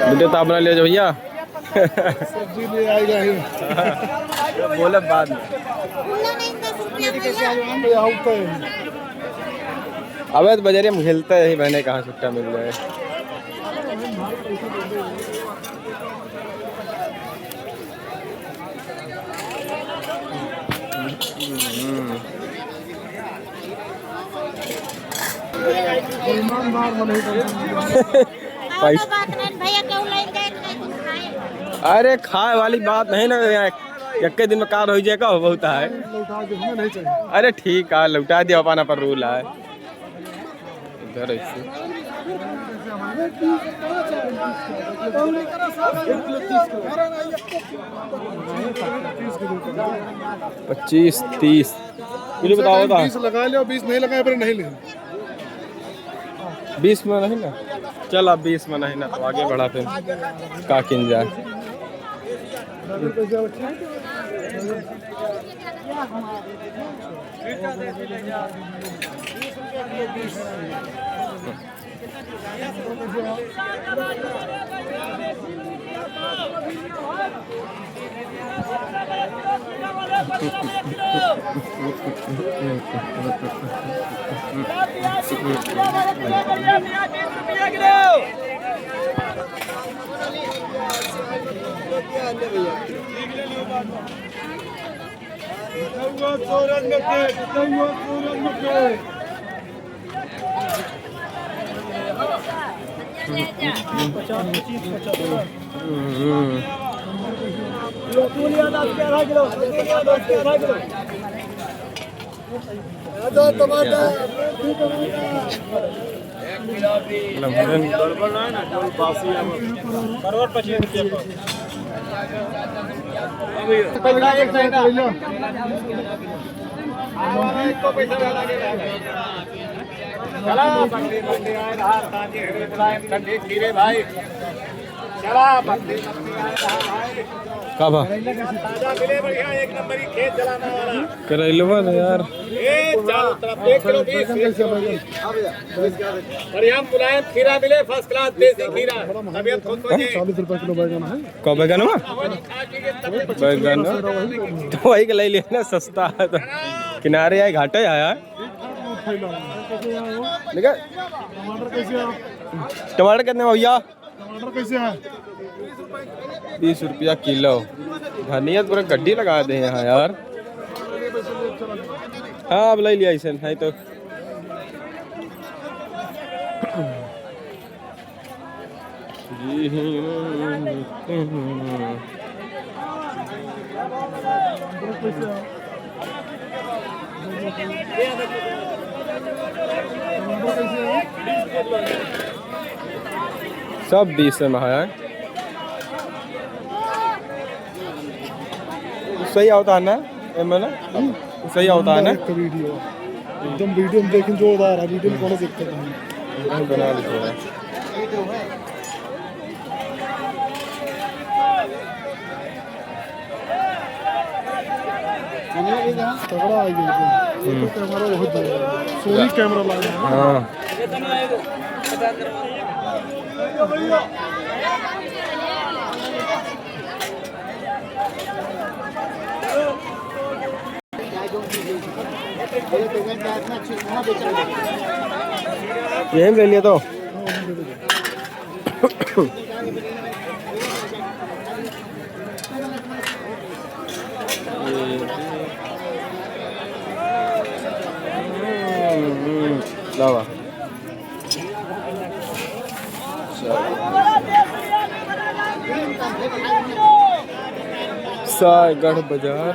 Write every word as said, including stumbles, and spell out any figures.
बेटे, तो अपना ले जाओ भैया। सब्जी ले आएगा ही। बोले बाद में। अबे तो बजरिया में खेलते ही, बहने कहाँ छुट्टा मिल जाए। ईमानदार बने। पैसा बात नहीं भैया, क्यों लाइन जाए, नहीं कुछ खाए। अरे खाए वाली बात नहीं ना, यहाँ एक दिन में कार हो जाए का, बहुत है। लौटा दे, हमें नहीं चाहिए। अरे ठीक है, लौटा दिया, अपन अपन रूल है। इधर ऐसे। पच्चीस, तीस। मुझे बताओ, बता। बीस लगा लो, बीस नहीं लगाए, फिर नहीं ले। बीस में नहीं ना? चल, अब बीस में नहीं ना, तो आगे बढ़ा फिर। का किन जाए? चला, बंदे, बंदे आए रहा, ताजे हरे मुलायम ठंडे खीरे भाई। चला, बंदे, बंदे आए रहा भाई। का बा? ताजा मिले बढ़िया, एक नंबर ही खेत जलाने वाला। करैलवा ना यार। ए, चारों तरफ एक किलो बीस, एक किलो बीस। बढ़िया मुलायम खीरा मिले, first class देसी खीरा। तबीयत खुश हो जाए। चालीस रुपया किलो बैगन है। का बैगन हुआ? बैगन हुआ? तो वही के ले लेना, सस्ता है तो। किनारे आए, घाटे आया है। देखा? टमाटर कैसे है? टमाटर कितने में भैया? टमाटर कैसे है? बीस रुपया किलो। धनिया तो पूरा गड्डी लगा दे यहाँ यार। हाँ, अब ले लिया इसे, नहीं तो। सब बीस में है। सही आवता है ना, एमे ना? हम्म। सही आवता है ना? Direct video। एकदम video में देखें, जोरदार है, video में कोनो दिक्कत नहीं। हम बना लेते हैं। तगड़ा आ गया एकदम। हम्म। Camera बहुत बड़ा है। Sony camera लगा है। हाँ। यही ले लिया तो। लावा। सायगढ़ बाजार।